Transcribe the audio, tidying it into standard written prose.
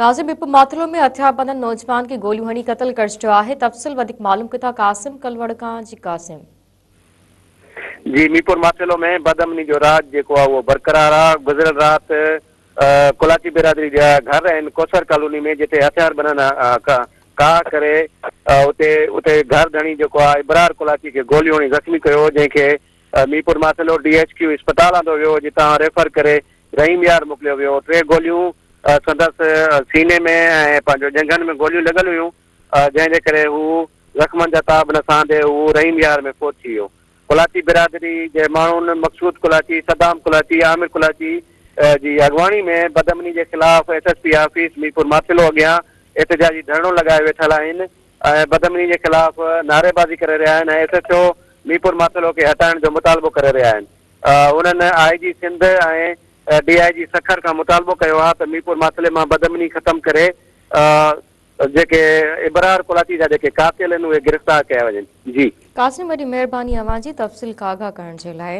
ناظم ميرپور ماٿيلو ۾ هٿياربندن نوجوان کي گوليون هڻي قتل ڪري ڇڏيو آهي، تفصيل وڌيڪ معلوم ڪيون ٿا قاسم ڪلوڙ کان جي قاسم. جي ميرپور ماٿيلو ۾ بدامني جو راڄ جيڪو آهي اهو برقرار آهي، گذريل رات ڪلاچي برادري جا گهر آهن ڪوثر ڪالوني ۾ جتي هٿياربندن ڪاهه ڪري اتي اتي گهر ڌڻي جيڪو آهي ابرار ڪلاچي کي گوليون هڻي زخمي ڪيو جنهن کي Mirpur Mathelo D H Q اسپتال آندو ويو جتان ريفر ڪري رحيم يار موڪليو ويو، ٽي گوليون سندس سيني ۾ ۽ پنهنجو ڄنگهن ۾ گوليون لڳل هيون، جنهن جي ڪري هو زخمن جا تاب نه سهندي هو رحيم يار ۾ فوت ٿي ويو. ڪلاچي برادري جي ماڻهن مقصود ڪلاچي، صدام ڪلاچي، عامر ڪلاچي جي اڳواڻي ۾ بدامني جي خلاف S S P office Mirpur Mathelo اڳيان احتجاجي ڌرڻو لڳائي ويٺل آهن ۽ بدامني جي خلاف نعريبازي ڪري رهيا آهن ۽ S H O Mirpur Mathelo کي هٽائڻ جو مطالبو ڪري رهيا آهن. انهن آء جي سنڌ ۽ ڊي I جي سکر کان مطالبو ڪيو آهي ته ميرپور ماٿيلي مان بدامني ختم ڪري جيڪي ابرار ڪلاچي جا جيڪي قاتل آهن اهي گرفتار ڪيا وڃن. جي. قاسم وڏي مهرباني اوهان جي تفصيل کان آگاهه ڪرڻ جي لاء.